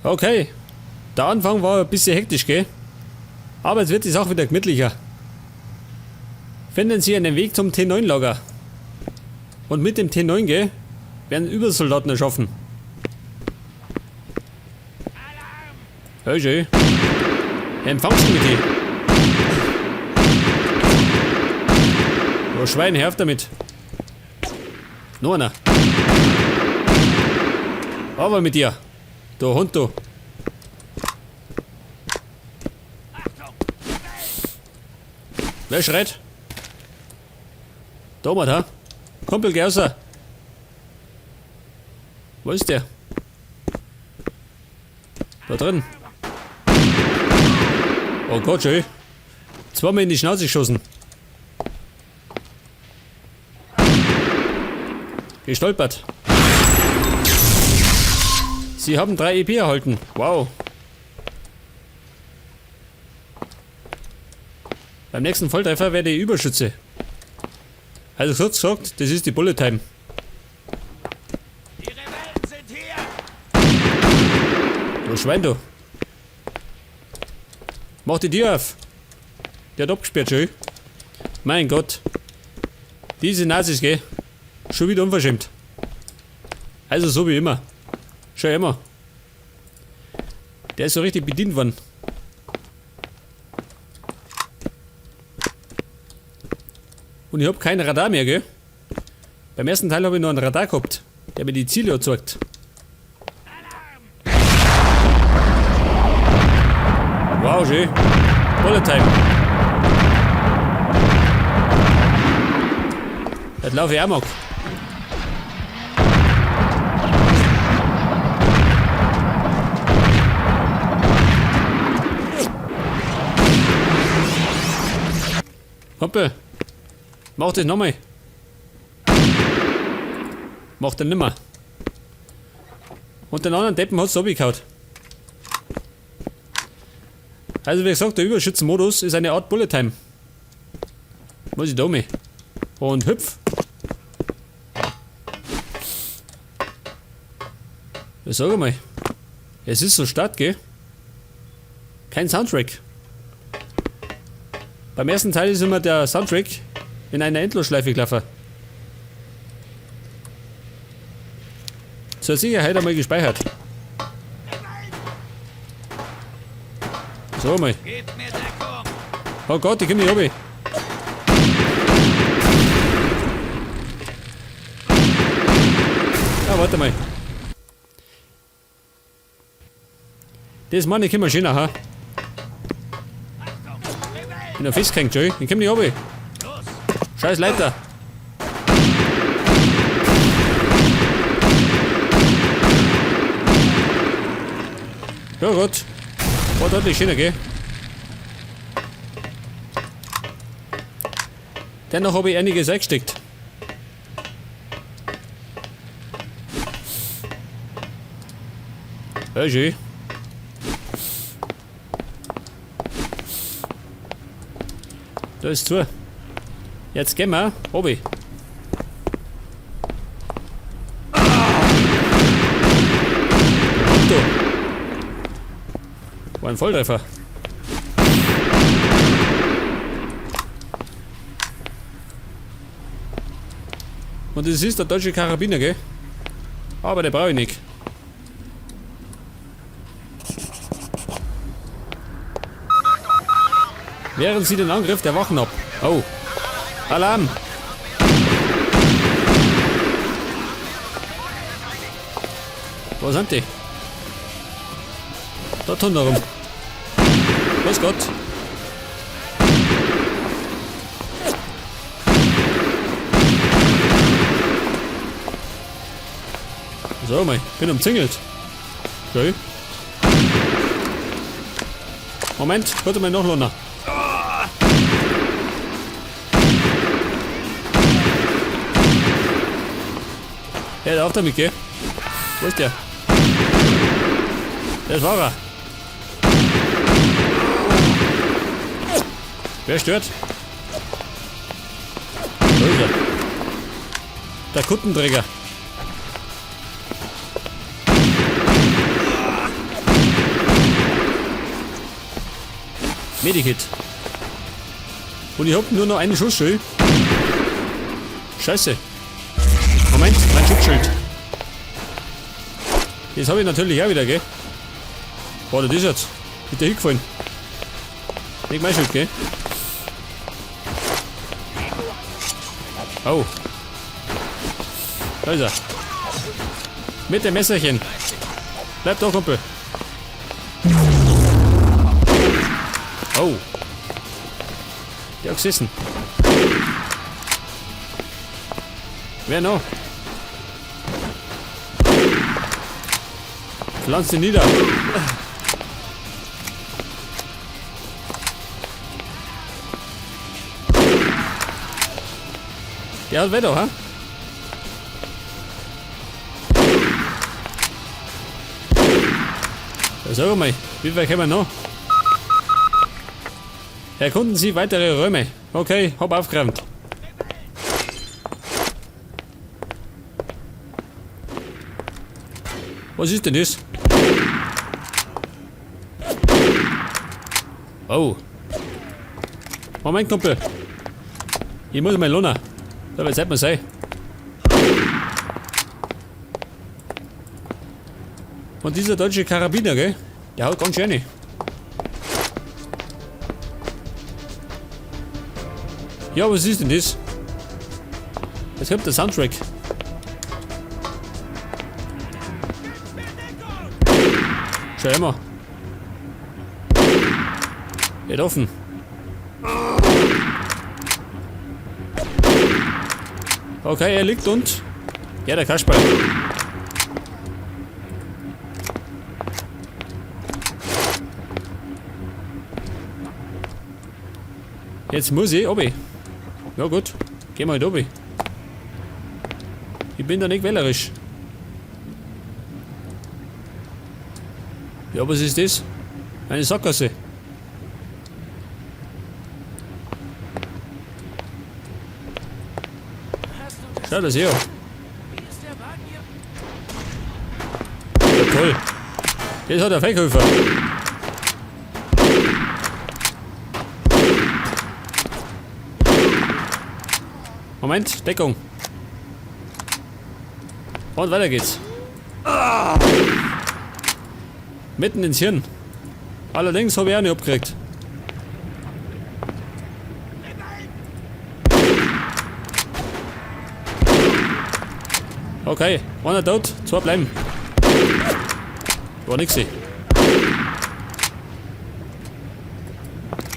Okay. Der Anfang war ein bisschen hektisch, gell? Aber jetzt wird die Sache wieder gemütlicher. Finden Sie einen Weg zum T9-Lager. Und mit dem T9, gell, werden Übersoldaten erschaffen. Hey, schön. Empfangsmittel. Du Schwein, hör auf damit. Noch einer. Aber mit dir. Du Hund, du. Wer schreit? Da mal, ha? Kumpel, geh raus. Wo ist der? Da drin. Oh Gott, schön. Zweimal in die Schnauze geschossen. Gestolpert. Sie haben 3 EP erhalten. Wow. Beim nächsten Volltreffer werde ich Überschütze. Also kurz gesagt, das ist die Bullet Time. Die Rebellen sind hier! Du Schwein, du. Mach die Tür auf. Der hat abgesperrt, schön. Mein Gott. Diese Nazis, gell? Schon wieder unverschämt. Also so wie immer. Schau immer. Der ist so richtig bedient worden. Und ich hab kein Radar mehr, gell? Beim ersten Teil hab ich noch ein Radar gehabt, der mir die Ziele anzeigt. Wow, schön. Bullet Time. Das laufe ich auch mag. Kumpel, mach das nochmal. Mach den nimmer. Und den anderen Deppen hat's runtergehauen. Also wie gesagt, der Überschützenmodus ist eine Art Bullet Time. Muss ich da mal. Und hüpf. Ja, sag mal. Es ist so stark, gell? Kein Soundtrack. Beim ersten Teil ist immer der Soundtrack in einer Endlosschleife gelaufen. Zur Sicherheit einmal gespeichert. So mal. Gebt mir Deckung! Oh Gott, ich komm nicht runter. Ja, warte mal. Das meine ich immer schöner, ha? Ich bin noch festgehängt, Joey. Ich komm nicht runter. Scheiß Leiter. Ja gut. War deutlich schöner, gell? Dennoch habe ich einiges eingesteckt. Ja, schön. Da ist zu. Jetzt gehen wir. Obi. Auto. War ein Volltreffer. Und das ist der deutsche Karabiner, gell? Aber den brauche ich nicht. Wehren Sie den Angriff der Wachen ab. Oh. Alarm! Wo sind die? Dort unten rum. Grüß Gott. So, mei, bin umzingelt. Okay. Moment, kurz mal noch Lona. Hör auf damit, gell? Wo ist der? Das war er. Wer stört? Da ist er. Der Kuttenträger. Medikit. Und ich hab nur noch einen Schuss, schön. Scheiße. Moment, mein Schutzschild. Das habe ich natürlich auch wieder, gell? Boah, das ist jetzt. Ist der hingefallen. Nicht mein Schild, gell? Oh. Da ist er. Mit dem Messerchen. Bleib da, Kumpel. Oh. Der hat gesessen. Wer noch? Pflanz ihn nieder. Der hat Wetter, ha? Ja, sag mal, wie weit kommen wir noch? Erkunden Sie weitere Räume. Okay, hab aufgeräumt. Was ist denn das? Oh. Moment, Kumpel. Ich muss mal lohnen. Da wird Zeit mal sein. Und dieser deutsche Karabiner, gell? Der haut ganz schön rein. Ja, was ist denn das? Jetzt kommt der Soundtrack. Schau immer. Geht offen. Okay, er liegt und... Ja, der Kasperl. Jetzt muss ich obi. Ja gut, gehen wir halt obi. Ich bin da nicht wählerisch. Ja, was ist das? Eine Sackgasse. Schau das her. Ja, toll. Das hat der Feckhöfer. Moment, Deckung. Und weiter geht's. Mitten ins Hirn. Allerdings habe ich auch nicht abgekriegt. Okay, einer tot, zwei bleiben. War nix.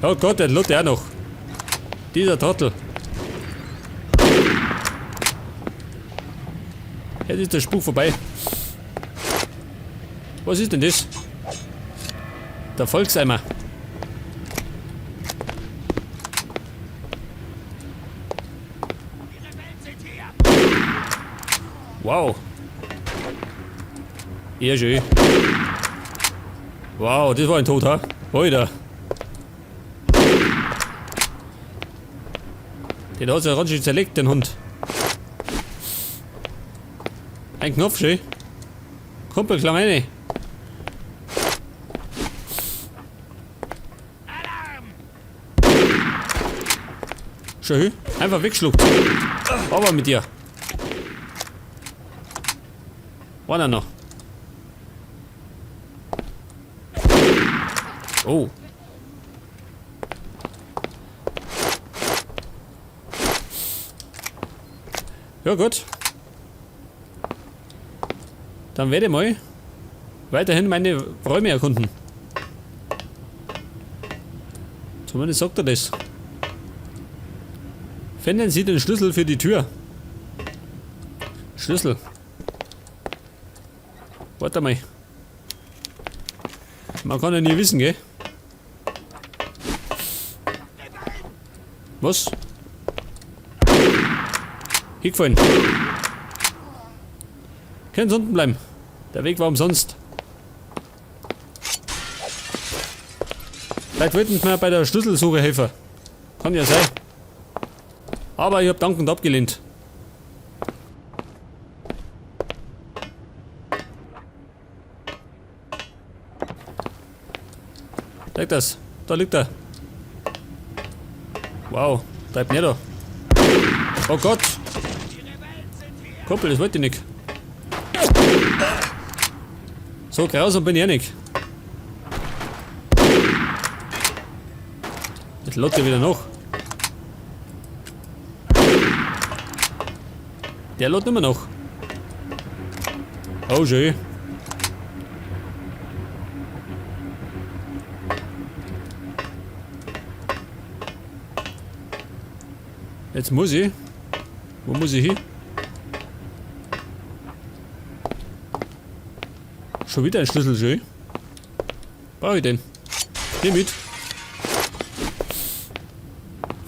Oh Gott, der Lutte auch noch. Dieser Trottel. Jetzt ist der Spuk vorbei. Was ist denn das? Der Volkseimer. Wow. Ja, schön. Wow, das war ein Tod, ha? Alter. Den hat ja ganz schön zerlegt, den Hund. Ein Knopf, schön. Kumpel, klang rein. Schön, einfach wegschluckt. Aber mit dir. Einer noch. Oh. Ja gut. Dann werde ich mal weiterhin meine Räume erkunden. Zumindest sagt er das. Finden Sie den Schlüssel für die Tür. Schlüssel. Warte mal. Man kann ja nie wissen, gell? Was? Hingefallen. Können Sie unten bleiben. Der Weg war umsonst. Vielleicht wollten Sie mir bei der Schlüsselsuche helfen. Kann ja sein. Aber ich hab dankend abgelehnt. Zeig das. Da liegt er. Wow, treibt nicht da. Oh Gott! Kumpel, das wollte ich nicht. So grausam bin ich auch nicht. Jetzt lädt er wieder nach. Der lädt nicht mehr nach. Oh, schön. Jetzt muss ich. Wo muss ich hin? Schon wieder ein Schlüssel, schön. Brauche ich den? Nimm mit.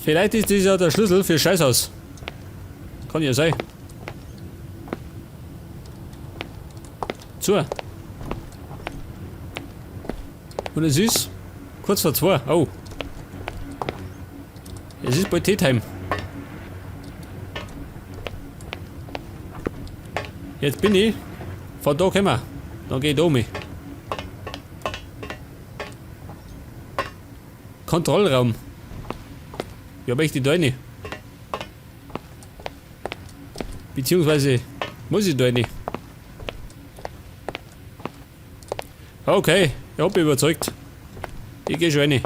Vielleicht ist das ja der Schlüssel für Scheißhaus. Kann ja sein. Zu. Und es ist kurz vor 2. Oh. Es ist bald Teetime. Jetzt bin ich von da gekommen. Dann geh ich da um. Kontrollraum. Ja, möchte ich da rein? Beziehungsweise muss ich da rein? Okay, ich hab mich überzeugt. Ich geh schon rein.